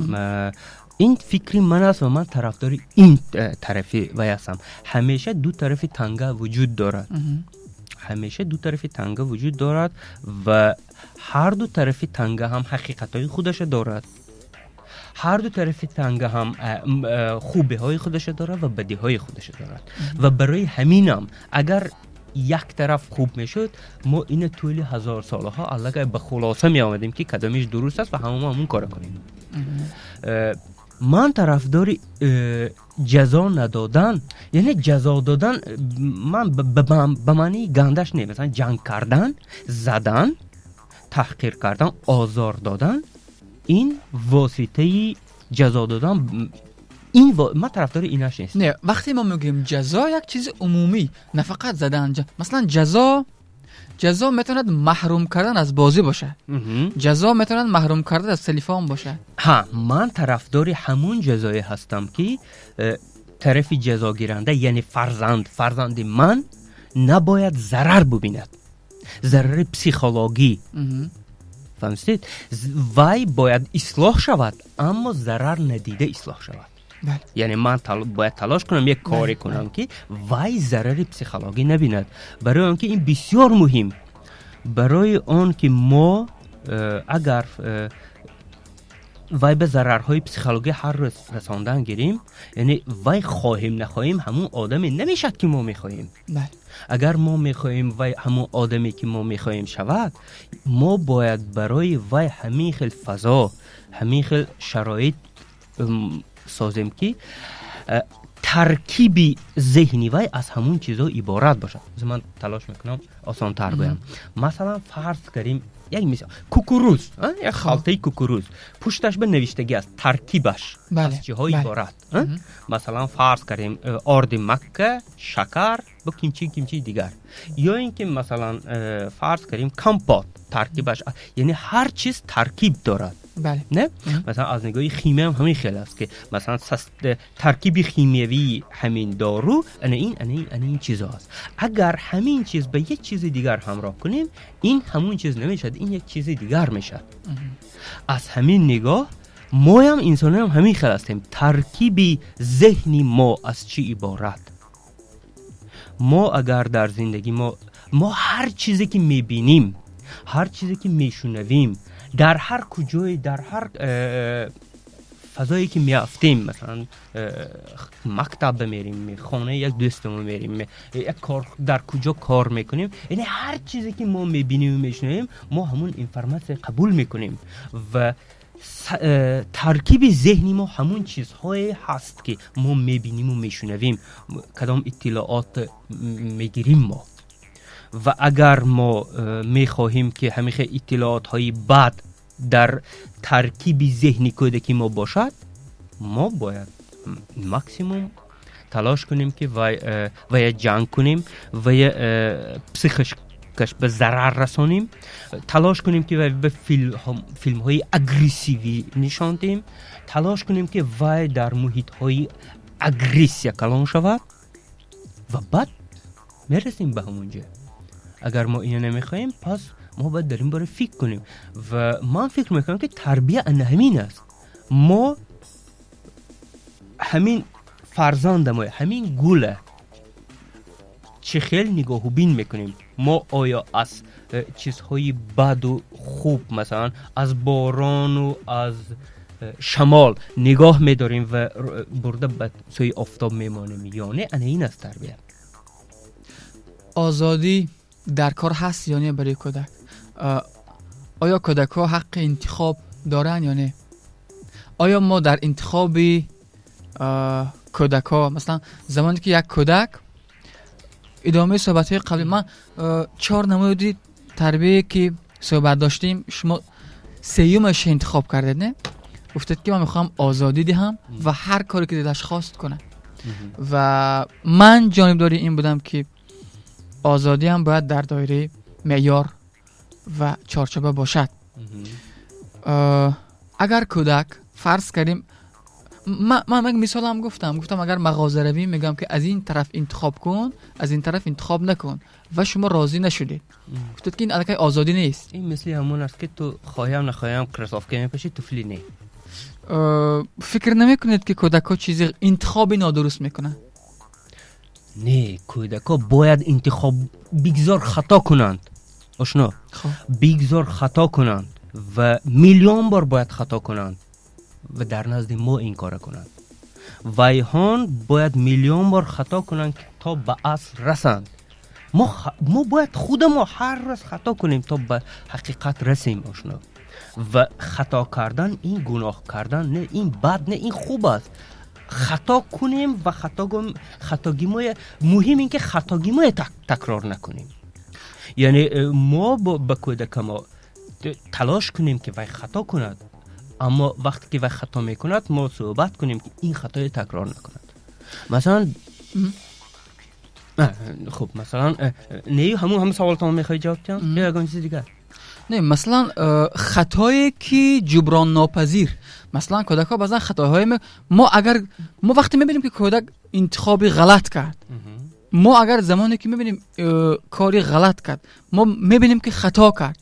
Ин фикри ман аст ва ман тарафдори ин тарафи вай ҳастам. Ҳамеша ду тарафи танга вуҷуд дорад. Ҳамеша ду тарафи танга вуҷуд дорад ва ҳар ду тарафи танга ҳам ҳақиқатҳои худаша дорад, ҳар ду тарафи танга ҳам хубиҳои худаша дорад ва бадиҳои худаша дорад. Ва барои ҳаминам, агар як тараф хуб мешуд, мо ина тӯли ҳазорсолаҳо аллакай ба хулоса меомадем, ки кадомиш дуруст аст ва ҳамамо ҳамун кора кунем. Ман тарафдори ҷазо надодан, яъне ҷазо додан, ман ба маънии гандаш не, масалан, ҷанг кардан, задан, таҳқир кардан, озор додан, ин воситаи ҷазо додан, ин ман тарафдори инаш нест. Не, вақте мо мегӯем ҷазо, як чизи умумӣ, на фақат задан. Масалан, ҷазо метавонад маҳрум кардан аз бозӣ бошад, ҷазо метавонад маҳрум кардан аз телефон бошад. Ҳа, ман тарафдори ҳамун ҷазое ҳастам, ки тарафи ҷазогиранда, яъне фарзанди ман набояд зарар бубинад, зарари психологӣ. Фаҳмистед? Вай бояд ислоҳ шавад, аммо зарар надида ислоҳ шавад. Яъне ман бояд талош кунам, як коре кунам, ки вай зарари психологӣ набинад, барои он ки ин бисёр муҳим, барои он ки мо агар вай ба зарарҳои психологӣ ҳар рӯз расондан гирем, яъне вай, хоҳем нахоҳем, ҳамун одаме намешавад, ки мо мехоҳем. Агар мо мехоҳем, вай ҳамун одаме, ки мо мехоҳем, шавад, мо бояд барои вай ҳамин хел фазо, ҳамин хел шароит созем, ки Таркиби зеҳни вай аз ҳамун чизҳо иборат бошад. Ман талош мекунам осонтар гӯям. Масалан, фарз кардем, як мисол: кукуруз, як халтаи кукуруз, пушташ ба навиштагӣ аст таркибаш аз чиҳо иборат. Масалан, фарз кардем, орди макка, шакар бо кимчи, кимчи дигар. Ё ин ки, масалан, фарз кардем, компот, таркибаш, яъне ҳар чиз таркиб дорад. Не, масалан, аз нигоҳи химия ҳам ҳамин хел аст, ки масалан таркиби химиявии ҳамин дору ана ин, ана ин, ана ин чизо аст. Агар ҳамин чиз ба як чизи дигар ҳамроҳ кунем, ин ҳамун чиз намешавад, ин як чизи дигар мешавад. Аз ҳамин нигоҳ моям, инсоноям ҳамин хел ҳастем. Таркиби зеҳни мо аз чӣ иборат? Мо агар дар зиндагӣ мо ҳар чизе ки мебинем, ҳар чизе ки мешунавем, дар ҳар куҷое, дар ҳар фазое ки меафтем, масалан, мактаб мерем, хонаи як дӯстамо мерем, як кор, дар куҷо кор мекунем, яъне ҳар чизе ки мо мебинему мешунавем, мо ҳамун информация қабул мекунем ва таркиби зеҳни мо ҳамун чизҳое ҳаст, ки мо мебиниму мешунавем, кадом иттилоот мегирим мо. Ва агар мо мехоҳем, ки ҳамин хел иттилоотҳои бад дар таркиби зеҳни кӯдаки мо бошад, мо бояд максимум талош кунем, ки вая ҷанг кунем, вая психикаш ба зарар расонем, талош кунем, ки вай ба филмҳои агрессивӣ нишон диҳем, талош кунем, ки вай дар муҳитҳои агрессия калон шавад ва баъд мерасем ба ҳамон ҷо. Агар мо ина намехоҳем, пас мо бояд дар ин бора фикр кунем. Ва ман фикр мекунам, ки тарбия ана ҳамин аст: мо ҳамин фарзандамо, ҳамин гула чӣ хел нигоҳубин мекунем? Мо оё аз чизҳои баду хуб, масалан, аз борону аз шамол нигоҳ медорем ва бурда ба сӯи офтоб мемонем ё не? Ана ин аст тарбия. Озодӣ дар кор ҳаст ё не барои кӯдак? Оё кӯдакҳо ҳаққи интихоб доранд ё не? Оё мо дар интихоби кӯдакҳо, масалан, замоне ки як кӯдак, идомаи суҳбатҳои қабли ман, чор намуди тарбие ки суҳбат доштем, шумо сеюмаш интихоб кардед, не? Гуфтед, ки ман мехоҳам озодӣ диҳам ва ҳар коре ки дилаш хост кунад. Ва ман ҷонибдори ин будам, ки озодиам бояд дар доираи меъёр ва чорчӯба бошад. Агар кӯдак, фарз кардем, ман як мисолам гуфтам, агар мағоза равем, мегӯям, ки аз ин тараф интихоб кун, аз ин тараф интихоб накун, ва шумо розӣ нашудед, гуфтед, ки ин аллакай озодӣ нест. Ин мисли ҳамон аст, ки ту хоҳиам нахоҳиам кроссовка мепӯшӣ, туфли не. Фикр намекунед, ки кӯдакҳо чизи интихоби нодуруст мекунанд? Не, кӯдакҳо бояд интихоб, бигзор хато кунанд, ошно, бигзор хато кунанд ва миллион бор бояд хато кунанд ва дар назди мо ин кора кунанд. Вайҳон бояд миллион бор хато кунанд, то ба асл расанд. Мо бояд худамо ҳар рӯз хато кунем, то ба ҳақиқат расем, ошно. Ва хато кардан ин гуноҳ кардан не, ин бад не, ин хуб аст. Хато кунем ва хатогимоя, муҳим ин ки хатогимоя такрор накунем. Яъне мо ба кӯдакамо талош кунем, ки вай хато кунад, аммо вақте ки вай хато мекунад, мо суҳбат кунем, ки ин хатоя такрор накунад. Масалан, хуб, масалан, не, ҳамун саволтон мехоҳӣ ҷавоб диҳам ё ягон чизи дигар? Не, масалан, хатое ки ҷуброннопазир. Масалан, кӯдакҳо баъзан хатоҳое, мо агар мо вақте мебинем, ки кӯдак интихоби ғалат кард, мо агар замоне ки мебинем, кори ғалат кард, мо мебинем, ки хато кард,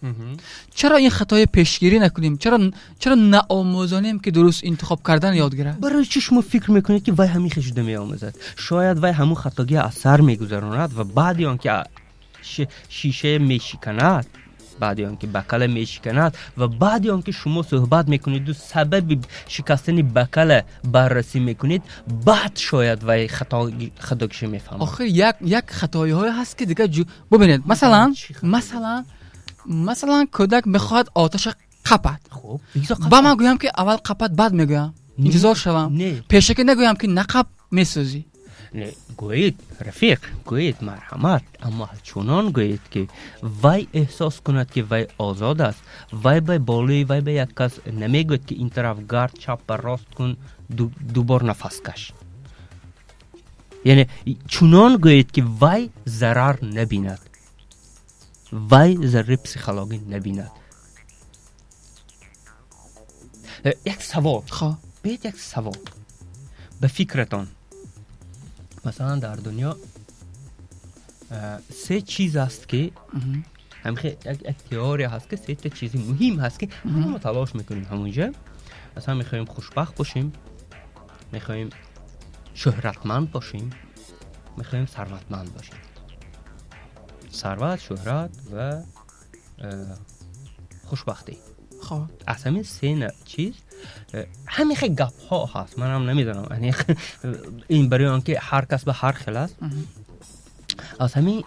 чаро ин хатои пешгирӣ накунем? Чаро наомӯзонем, ки дуруст интихоб кардан ёд гирад? Барои чӣ шумо фикр мекунед, ки вай ҳамин хел шуда меомӯзад? Шояд вай ҳамун хатогия аз сар мегузаронад ва баъди он ки шиша мешиканад, баъди он ки бокала мешиканад ва баъди он ки шумо суҳбат мекунеду сабаби шикастани бокала баррасӣ мекунед, баъд шояд вай хатогиша мефаҳмад. Охир як хатоиҳое ҳаст, ки дигар, бубинед, масалан, кӯдак мехоҳад оташа қапад. Ба ман гӯям, ки аввал қапад, баъд мегӯям, интизор шавам, пешакӣ нагӯям, ки нақап, месӯзӣ. Гӯед, рафиқ, гӯед, марҳамат, аммо чунон гӯед, ки вай эҳсос кунад, ки вай озод аст. Вай ба болои вай ба як кас намегӯяд, ки ин тараф гард, чап ба рост кун, дубор нафас каш. Яъне чунон гӯед, ки вай зарар набинад, вай зарари психологӣ набинад. Як савол, биед, як савол. Ба фикратон, масалан, дар дунё се чиз аст, ки як теория ҳаст, ки сета чизи муҳим ҳаст, ки ҳама талош мекунем ҳамонҷа. Масалан, мехоҳем хушбахт бошем, мехоҳем шӯҳратманд бошем, мехоҳем сарватманд бошем. Сарват, шӯҳрат ва хушбахтӣ. Аз ҳамин се чиз ҳамин хел гапҳо ҳаст. Манам намедонам, ин барои он ки ҳар кас ба ҳар хел аст. Аз ҳамин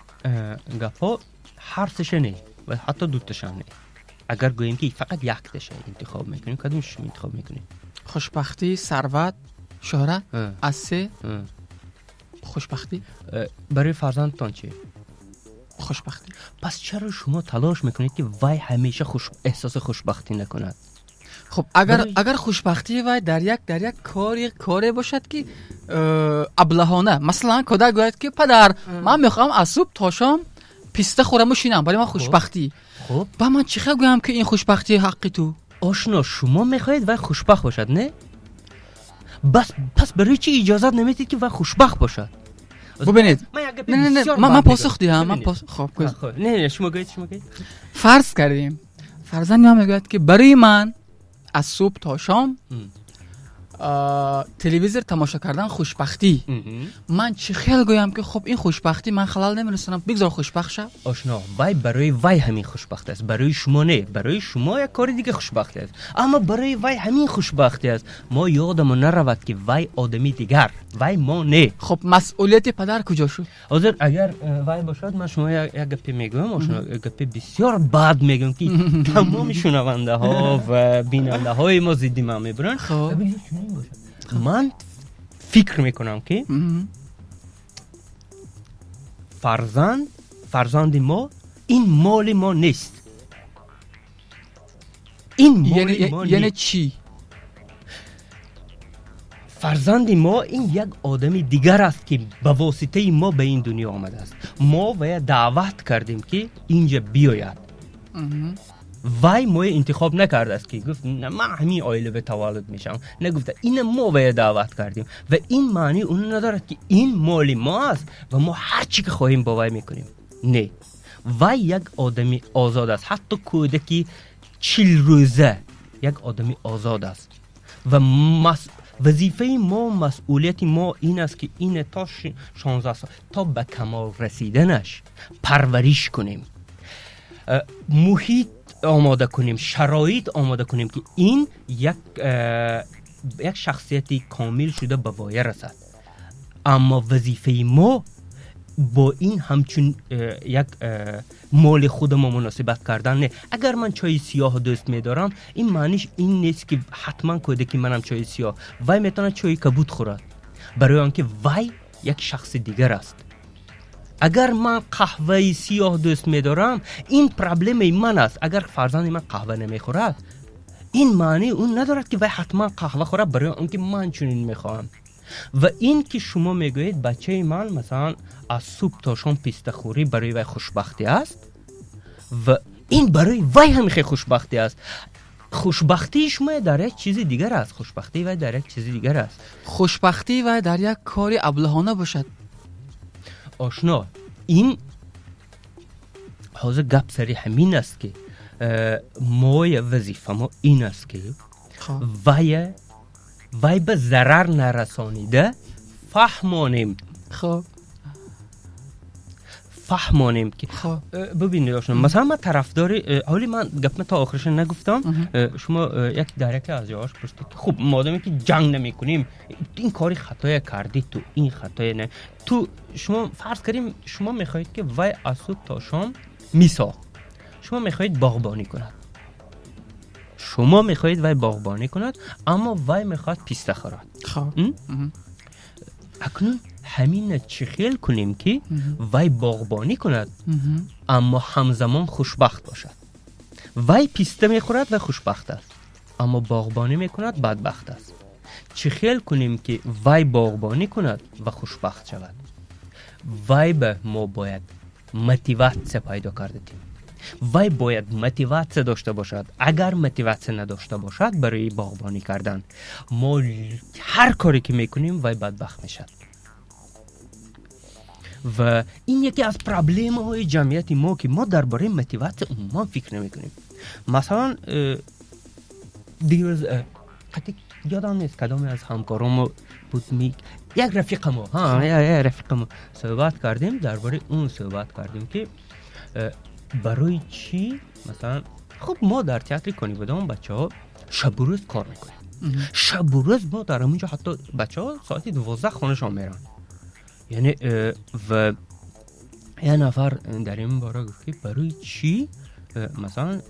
гапҳо ҳар сеша не ва ҳатто дуташа не. Агар гӯем, ки фақат якташа интихоб мекунем, кадомаш шумо интихоб мекунед? Хушбахтӣ, сарват, шӯҳрат, аз се хушбахтӣ. Барои фарзандтон чӣ? Хушбахтӣ. Пас чаро шумо талош мекунед, ки вай ҳамеша эҳсоси хушбахтӣ накунад? Хуб, агар хушбахтии вай дар як коре бошад, ки аблаҳона, масалан, кӯдак гӯяд, ки падар, ман мехоҳам аз субҳ то шом писта хӯраму шинам, барои ман хушбахтӣ. Хуб. Ба ман чӣ хел гӯям, ки ин хушбахтии ҳаққи ту? Ошно, шумо мехоҳед вай хушбахт бошад, не? Бас, пас барои чӣ иҷозат наметиҳед, ки вай хушбахт бошад? Бубинед, ман посух диҳам. Хоб, не, шумо гӯед, шумо гӯед. Фарз кардем, фарзанди ман мегӯяд, ки барои ман аз субҳ то шом телевизор тамошо кардан хушбахтӣ. Ман чӣ хел гӯям, ки хуб, ин хушбахтӣ ман халал намерасонам, бигзор хушбахт шав? Ошно, вай барои вай ҳамин хушбахт аст, барои шумо не. Барои шумо як кори дига хушбахтӣ аст, аммо барои вай ҳамин хушбахтӣ аст. Мо ёдамон наравад, ки вай одами дигар, вай мо не. Хуб, масъулияти падар куҷо шуд? Ҳозир агар вай бошад, ман шумо як гапе мегӯям, ошно, як гапи бисёр бад мегӯям, ки тамоми шунавандаҳо ва бинандаҳои мо зидди ман мебуранд. Ман фикр мекунам, ки фарзанди мо ин моли мо нест. Ин моли мо. Яъне чӣ? Фарзанди мо ин як одами дигар аст, ки ба воситаи мо ба ин дунё омадааст. Мо вая даъват кардем, ки инҷа биёяд. Вай моя интихоб накардааст, ки гуфт, ман ҳамин оила ба таваллуд мешавам, нагуфта. Ина мо вая даъват кардем ва ин маънии он надорад, ки ин моли мо аст ва мо ҳар чӣ ки хоҳем, бо вай мекунем. Не, вай як одами озод аст. Ҳатто кӯдаки 40 рӯза як одами озод аст ва вазифаи мо, масъулияти мо ин аст, ки ина то 16 сол, то ба камол расиданаш парвариш кунем, муҳит омода кунем, шароит омода кунем, ки ин як шахсияти комил шуда ба воя расад. Аммо вазифаи мо бо ин ҳамчун як моли худамо муносибат кардан не. Агар ман чойи сиёҳ дӯст медорам, ин маъниш ин нест, ки ҳатман кӯдаки манам чойи сиёҳ. Вай метавонад чойи кабуд хӯрад, барои он ки вай як шахси дигар аст. Агар ман қаҳваи сиёҳ дӯст медорам, ин проблемаи ман аст. Агар фарзанди ман қаҳва намехӯрад, ин маънии он надорад, ки вай ҳатман қаҳва хӯрад, барои он ки ман чунин мехоҳам. Ва ин ки шумо мегӯед, бачаи ман, масалан, аз субҳ то шом пистахӯрӣ барои вай хушбахтӣ аст ва ин барои вай ҳам хеле хушбахтӣ аст, хушбахтии шумо дар як чизи дигар аст, хушбахтии вай дар як чизи дигар аст. Хушбахтии вай дар як кори аблаҳона бошад. Ошно, ин ҳозир гап сари ҳамин аст, ки моя вазифа мо ин аст, ки вай ба зарар нарасонида фаҳмонем. Фаҳмонем, ки бубинед, ошно, масалан, ман тарафдори ҳоли ман гапма то охириша нагуфтам. Шумо як дар яке аз ҷоҳош пурсид, ки хуб, модоме ки ҷанг намекунем, ин кори хатоя кардӣ ту, ин хатоя не ту. Шумо фарз кардем, шумо мехоҳед, ки вай аз субҳ то шом, мисол, шумо мехоҳед боғбонӣ кунад, шумо мехоҳед вай боғбонӣ кунад, аммо вай мехоҳад писта хӯрад. Акнун Ҳамина чӣ хел кунем, ки вай боғбонӣ кунад, аммо ҳамзамон хушбахт бошад? Вай писта мехӯрад ва хушбахт аст, аммо боғбонӣ мекунад, бадбахт аст. Чӣ хел кунем, ки вай боғбонӣ кунад ва хушбахт шавад? Вай ба мо бояд мотиватсия пайдо кардатем. Вай бояд мотиватсия дошта бошад. Агар мотиватсия надошта бошад барои боғбонӣ кардан, мо ҳар коре ки мекунем, вай бадбахт мешавад. Ва ин яке аз проблемаҳои ҷамъияти мо, ки мо дар бораи мотиватсия умуман фикр намекунем. Масалан, дирӯз қатъи ёдам нест, кадоме аз ҳамкоромо буд, як рафиқамо, як рафиқамо суҳбат кардем, дар бораи он суҳбат кардем, ки барои чӣ, масалан, хуб, мо дар театри Конибодом бачаҳо шабу рӯз кор мекунем. Шабу рӯз мо дар ҳамунҷо, ҳатто бачаҳо соати 12 хонашон меранд. Яъне ва як нафар дар ин бора гуфт, ки барои чӣ, масалан,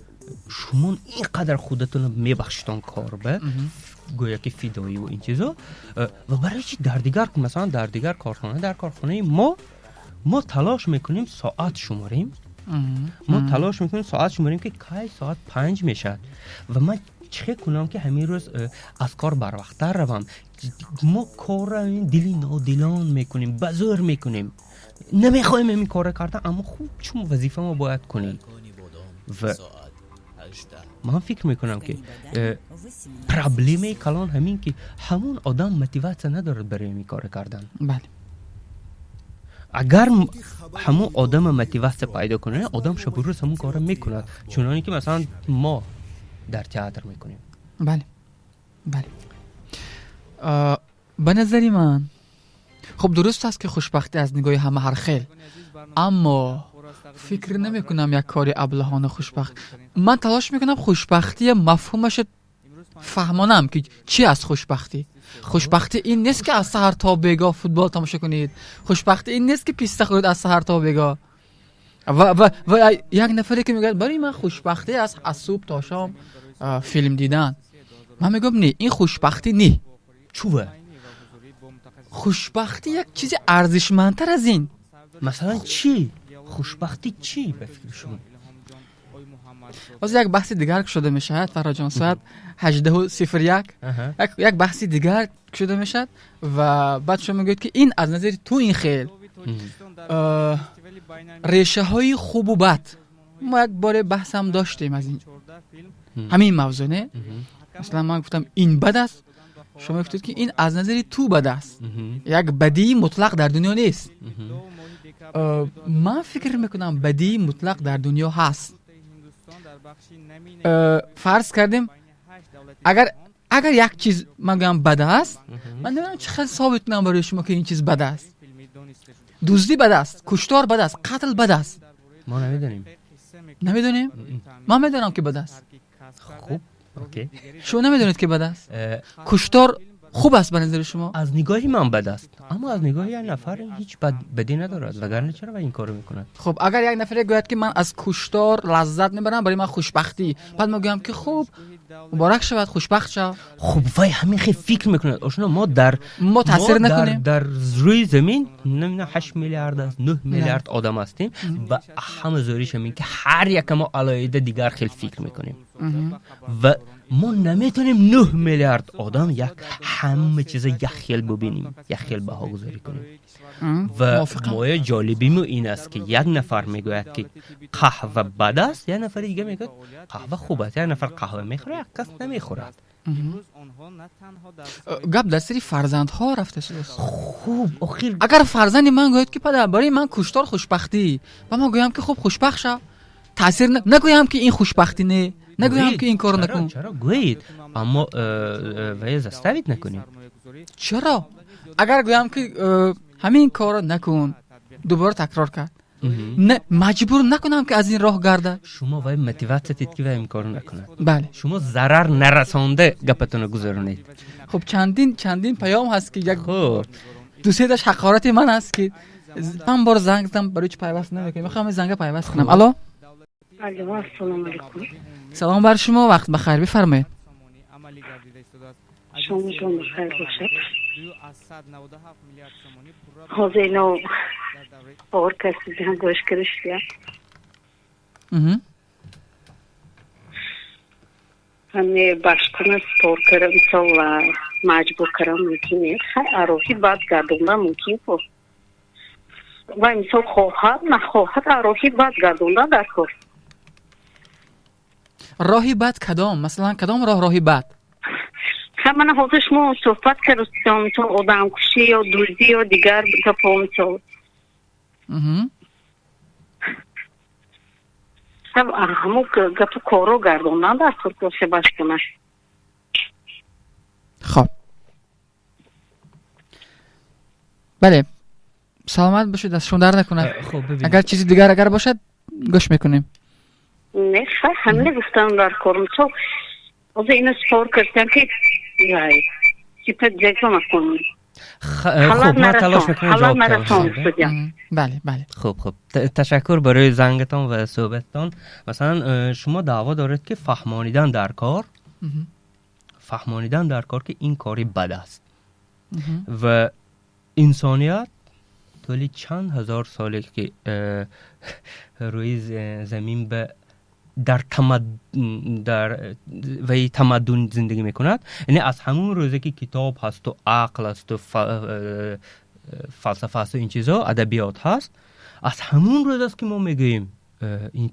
шумо ин қадар худатонро мебахшитон кор ба, гӯя ки фидоиву ин чизо, ва барои чӣ дар дигар, масалан, дар дигар корхона, дар корхонаи мо талош мекунем, соат шуморем, мо талош мекунем, соат шуморем, ки кай соат 5 мешавад ва ман чӣ кунам, ки ҳамин рӯз аз кор барвақттар равам. Мо корра дили нодилон мекунем, ба зӯр мекунем, намехоҳем ҳамин корра кардан, аммо хуб, чун вазифа мо бояд кунем. Ва ман фикр мекунам, ки проблемаи калон ҳамин, ки ҳамон одам мотиватсия надорад барои ҳамин корро кардан. Агар ҳамон одама мотиватсия пайдо кунад, одам шабу рӯз ҳамон корро мекунад, чуноне ки, масалан, мо дар театр мекунем. Бале, ба назари ман, хуб, дуруст аст, ки хушбахтӣ аз нигоҳи ҳама ҳар хел, аммо фикр намекунам як кори аблаҳона хушбахт. Ман талош мекунам хушбахтия мафҳумаша фаҳмонам, ки чӣ аст хушбахтӣ. Хушбахтӣ ин нест, ки аз саҳар то бегоҳ футбол тамошо кунед. Хушбахтӣ ин нест, ки писта хӯред аз саҳар то бегоҳ. Ва як нафаре ки мегӯяд, барои ман хушбахтӣ аст аз субҳ то шом филм дидан, ман мегӯям, не, ин хушбахтӣ не. Чува? Хушбахтӣ як чизи арзишмандтар аз ин. Масалан, чӣ? Хушбахтӣ чӣ ба фикри шумо? Ҳозир як баҳси дигар кушода мешавад, Фарроҷон. Соат 18:01 як баҳси дигар кушода мешавад ва баъд шумо мегӯед, ки ин аз назари ту ин хел. Решаҳои хубу бад, мо як боре баҳсам доштем аз ин ҳамин мавзӯъ, не? Масалан, ман гуфтам, ин бад аст, шумо гуфтед, ки ин аз назари ту бад аст. Як бадии мутлақ дар дунё нест. Ман фикр мекунам, бадии мутлақ дар дунё ҳаст. Фарз кардем, агар як чиз ман гӯям бад аст, ман намедонам чӣ хел собит кунам барои шумо, ки ин чиз бад аст. Дуздӣ бад аст, куштор бад аст, қатл бад аст. Мо намедонем. Намедонем? Ман медонам, ки бад аст. Хуб, окей. Шумо намедонед, ки бад аст? Куштор хуб аст ба назари шумо? Аз нигоҳи ман бад аст, аммо аз нигоҳи як нафар ҳеҷ бадӣ надорад, вагарна чаро ва ин корро мекунад? Хуб, агар як нафаре гӯяд, ки ман аз куштор лаззат мебарам, барои ман хушбахтӣ, баъд ман гӯям, ки хуб, муборак шавад, хушбахт шав. Хуб, вай ҳамин хел фикр мекунад, ошуно. Мо дар мо таъсир накунем. Дар рӯи замин, намедонам, 8 миллиард аст, 9 миллиард одам ҳастем ва ҳама зӯриш ҳамин, ки ҳар яка мо алоҳида дигар хел фикр мекунем ва мо наметавонем 9 миллиард одам як ҳама чиза як хел бубинем, як хел баҳогузорӣ кунем. Ва моя ҷолибиму ин аст, ки як нафар мегӯяд, ки қаҳва бад аст, як нафари дига мегӯяд, қаҳва хуб аст. Як нафар қаҳва мехӯрад, як кас намехӯрад. Гап дар сари фарзандҳо рафта шудааст. Хуб, охир. Агар фарзанди ман гӯяд, ки падар, барои ман куштор хушбахтӣ, ва ман гӯям, ки хуб, хушбахт шав, таъсир нагӯям, ки ин хушбахтӣ не, нагӯям, ки ин корро накун. Чаро, гӯед, аммо вая заставить накунед. Чаро? Агар гӯям, ки ҳамин корро накун, дубора такрор кард, маҷбур накунам, ки аз ин роҳ гардад. Шумо вай мотиватсия дид, ки вай ин корро накунад. Бале. Шумо зарар нарасонда гапатонро гузаронед. Хуб, чандин чандин паём ҳаст, ки як дусеташ ҳақорати ман аст, ки чанд бор занг задам, барои чи пайваст намекунем. Мехоҳам занга пайваст кунам. Алло. Алло, ассалому алайкум. Салом бар шумо, вақт бахайр, бифармоед. Шоматон бахайр бошад. Ҳозир ино бовар кардам, гӯш кардашия. Ҳаме башкуна спор кара, мисол, маҷбур кара мумкин не. Хай, ароҳи бад гардонда мумкин ку. Вай, мисол, хоҳад нахоҳад, ароҳи бад гардонда дар кор. Роҳи бад кадом? Масалан, кадом роҳ роҳи бад? Ха, мана ҳозир шумо суҳбат кардастон, мисол, одамкушӣ ё дуздӣ ё дигар гапҳо, мисол. Ҳамун гапу корро гардондан дар кор башкуна. Хоб, бале, саломат бошед, даст шумо дар накунад. Агар чизи дигар агар бошад, гӯш мекунем. Не, хай, ҳамина гуфтам дар кор. Мисол, ҳозир ина спор кардам, ки типа ҷазо накун. Хуб, ман талош мекунам ҷавоб диҳам. Бале, бале. Хуб, ташаккур барои зангатон ва суҳбататон. Масалан, шумо даъво доред, ки фаҳмонидан дар кор, фаҳмонидан дар кор, ки ин кори бад аст, ва инсоният тӯли чанд ҳазор соле, ки рӯи замин ба дар дар ваи тамаддун зиндагӣ мекунад, яъне аз ҳамун рӯзе, ки китоб ҳасту, ақл ҳасту, фалсафа ҳасту, ин чизо, адабиёт ҳаст, аз ҳамун рӯз аст, ки мо мегӯем,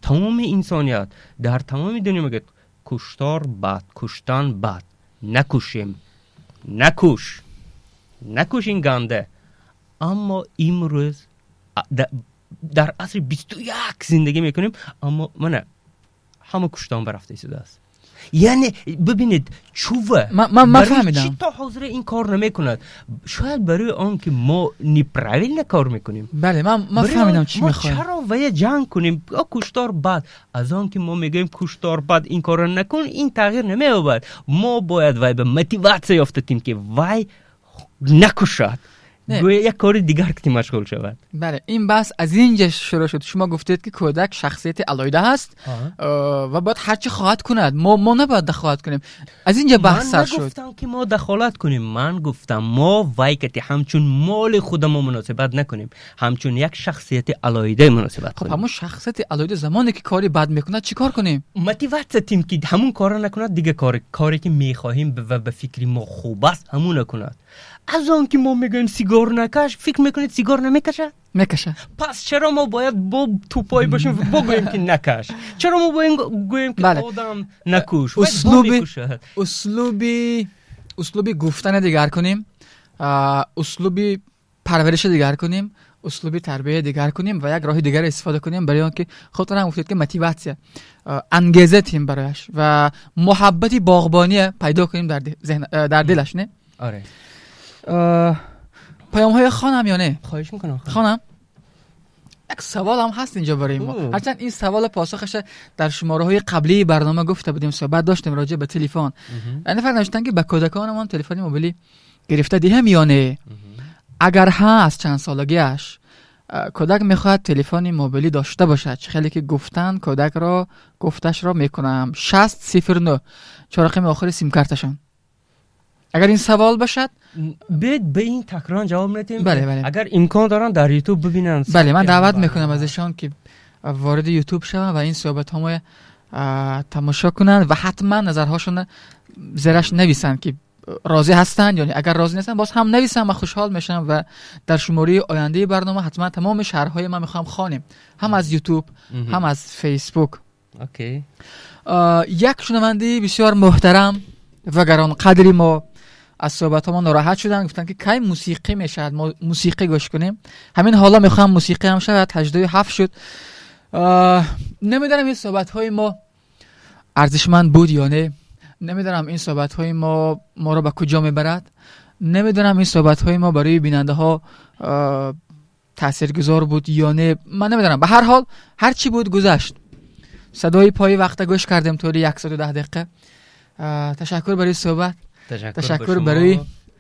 тамоми инсоният дар тамоми дунё мегӯяд: куштор бад, куштан бад, накушем, накуш, накуш, ин ганда. Аммо имрӯз дар асри 21 зиндагӣ мекунем, аммо мана ҳама куштон барафта истодааст. Яъне бибинед, чува ман фаҳмидам. Чӣ то ҳозира ин кор намекунад? Шояд барои он ки мо неправильно кор мекунем. Бале, ман фаҳмидам, чӣ мехоҳем. Чаро вая ҷанг кунем? Куштор бад. Аз он ки мо мегӯем куштор бад, ин корро накун, ин тағйир намеёбад. Мо бояд вай ба мотиватсия ёфтатем, ки вай накушад, гӯя як кори дигар ки машғул шавад. Бале, ин баҳс аз инҷа шурӯъ шуд. Шумо гуфтед, ки кӯдак шахсияти алоҳида ҳаст ва бояд ҳарчи хоҳад кунад, мо набояд дахолат кунем. Аз инҷа баҳс сар шуд. Ман нагуфтам, ки мо дахолат кунем. Ман гуфтам, мо вай кати ҳамчун моли худамо муносибат накунем, ҳамчун як шахсияти алоҳида муносибат кунем. Хуб, ҳамун шахсияти алоҳида замоне ки кори бад мекунад, чӣ кор кунем? Мотиватсия тим, ки ҳамун корро накунад, дигар коре ки мехоҳем ва ба фикри мо хуб аст, ҳамуна кунад. Аз он ки мо мегӯем сигор накаш, фикр мекунед, сигор намекашад? Мекашад. Пас чаро мо бояд бо тупой бошем ва бигӯем, ки накаш? Чаро мо бояд гӯем, ки одам накуш? Услуби гуфтана дигар кунем, услуби парвариша дигар кунем, услуби тарбия дигар кунем ва як роҳи дигаре истифода кунем, барои он ки худтон ҳам гуфтед, ки мотиватсия, ангеза тим барояш ва муҳаббати боғбония пайдо кунем дар дилаш, не? Оре. Паёмҳои хонам ё не? Хоҳиш мекунам. Хонам. Як саволам ҳаст инҷо барои мо, ҳарчанд ин савол посухаш дар шумораҳои қаблии барнома гуфта будем, суҳбат доштем роҷеъ ба телефон. Як нафар навиштанд, ки ба кӯдаконамон телефони мобилӣ гирифта диҳем ё не? Агар ҳа, аз чанд солагиаш? Кӯдак мехоҳад телефони мобилӣ дошта бошад. Чӣ хеле ки гуфтанд, кӯдакро гуфташро мекунам. 6009 чорақами охири симкарташон. Агар ин савол бошад. Биёед, ба ин такроран ҷавоб медиҳем. Бале, бале. Агар имкон доранд, дар Ютуб бибинанд. Бале, ман даъват мекунам аз эшон, ки вориди Ютуб шаванд ва ин суҳбатҳомо тамошо кунанд ва ҳатман назарҳошонро зераш нависанд, ки розӣ ҳастанд ё не. Агар розӣ нестанд, боз ҳам нависанд, ман хушҳол мешавам ва дар шумораи ояндаи барнома ҳатман тамоми шарҳҳои ман мехоҳам хонем, ҳам аз Ютуб, ҳам аз Фейсбук. Як шунавандаи бисёр муҳтарам ва гаронқадри мо аз суҳбатҳо мо нороҳат шуданд, гуфтанд, ки кай мусиқӣ мешавад, мо мусиқӣ гӯш кунем. Ҳамин ҳоло мехоҳам мусиқӣ ҳам шавад. 8:07 шуд. Намедонам, ин суҳбатҳои мо арзишманд буд ё не. Намедонам, ин суҳбатҳои мо моро ба куҷо мебарад. Намедонам, ин суҳбатҳои мо барои бинандаҳо таъсиргузор буд ё не. Ман намедонам. Ба ҳар ҳол, ҳар чӣ буд, гузашт. Садои пои вақта гӯш кардем тӯли 110 дақиқа. Ташаккур барои суҳбат, ташаккур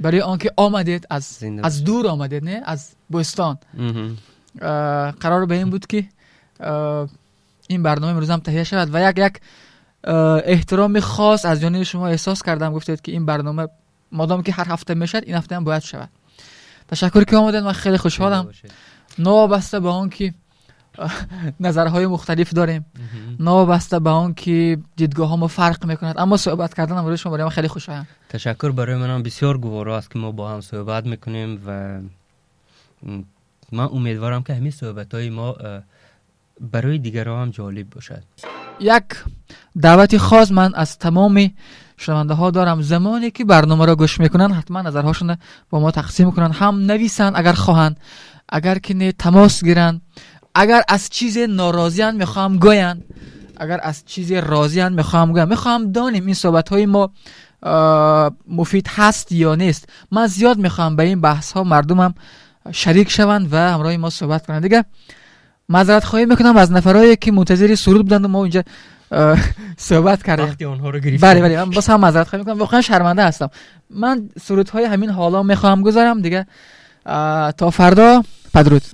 барои он ки омадед, аз дур омадед, не, аз Бӯстон. Қарор ба ин буд, ки ин барнома имрӯзам таҳия шавад ва як эҳтироми хос аз ҷониби шумо эҳсос кардам. Гуфтед, ки ин барнома Модом ки ҳар ҳафта мешавад, ин ҳафта ҳам бояд шавад. Ташаккур, ки омадед, ман хеле хушҳолам. Новобаста ба он ки назарҳои мухталиф дорем, новобаста ба он ки дидгоҳҳо мо фарқ мекунад, аммо суҳбат кардан ҳамроҳи шумо барои ман хеле хушоянд. Ташаккур, барои манам бисёр гуворо аст, ки мо бо ҳам суҳбат мекунем ва ман умедворам, ки ҳамин суҳбатҳои мо барои дигарон ҳам ҷолиб бошад. Як даъвати хос ман аз тамоми шунавандаҳо дорам: замоне ки барномаро гӯш мекунанд, ҳатман назарҳошонро бо мо тақсим кунанд, ҳам нависанд агар хоҳанд, агар ки не, тамос гиранд. Агар аз чизе норозиянд, мехоҳам гӯянд, агар аз чизе розиянд, мехоҳам гӯянд. Мехоҳам донем, ин суҳбатҳои мо муфид ҳаст ё нест. Ман зиёд мехоҳам ба ин баҳсҳо мардумам шарик шаванд ва ҳамроҳи мо суҳбат кунанд. Дигар маъзаратхоҳӣ мекунам аз нафарое, ки мунтазири суруд буданд, мо инҷа суҳбат кардем. Вақти онҳоро гирифтем. Бале, ман боз ҳам маъзаратхоҳӣ мекунам, воқеан шарманда ҳастам. Ман сурудҳои ҳамин ҳоло мехоҳам гузорам. Дигар то фардо, падруд.